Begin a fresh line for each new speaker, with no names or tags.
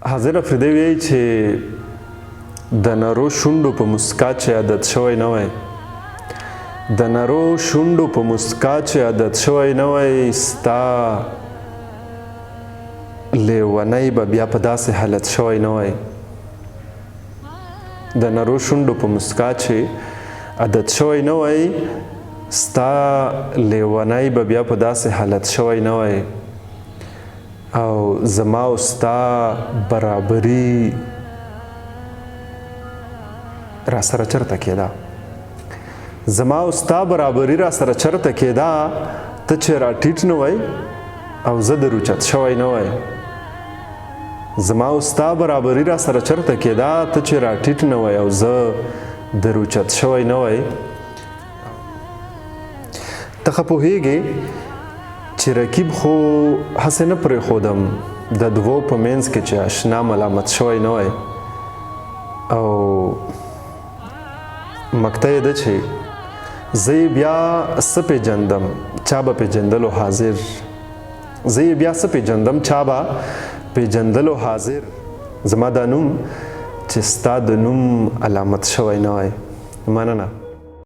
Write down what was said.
حاضر افریدی وایي چې د نرو شونډو په مسکا چې عادت شوی نه وای، د نرو شونډو په مسکا چې عادت شوی نه وای، ستا لیونی به بیا په داسې حالت شوی نه وای. د نرو شونډو په مسکا چې عادت شوی نه وای، ستا لیونی به بیا په داسې حالت شوی نه وای. او زما او ستا برابري را سره چرته کېده، زما او ستا برابري را سره چرته کېده، ته چې را ټیټ نه وای او زه در اوچت شوی نه وای. زما او ستا برابري را سره چرته کېده، ته چې را ټیټ نه وای او زه در اوچت شوی نه وای. ته ښه پوهېږې چې رقیب خو هسې نه پرېښودم د دوو په منځ کې چې اشنا ملامت شوی نه وای. او مکته یې ده چې زه یې بیا څه پېژندم چا به پېژندلو حاضر، زه یې بیا څه پېژندم چا به پېژندلو حاضر، زما دا نوم چې ستا د نوم علامت شوی نه وای. مننه.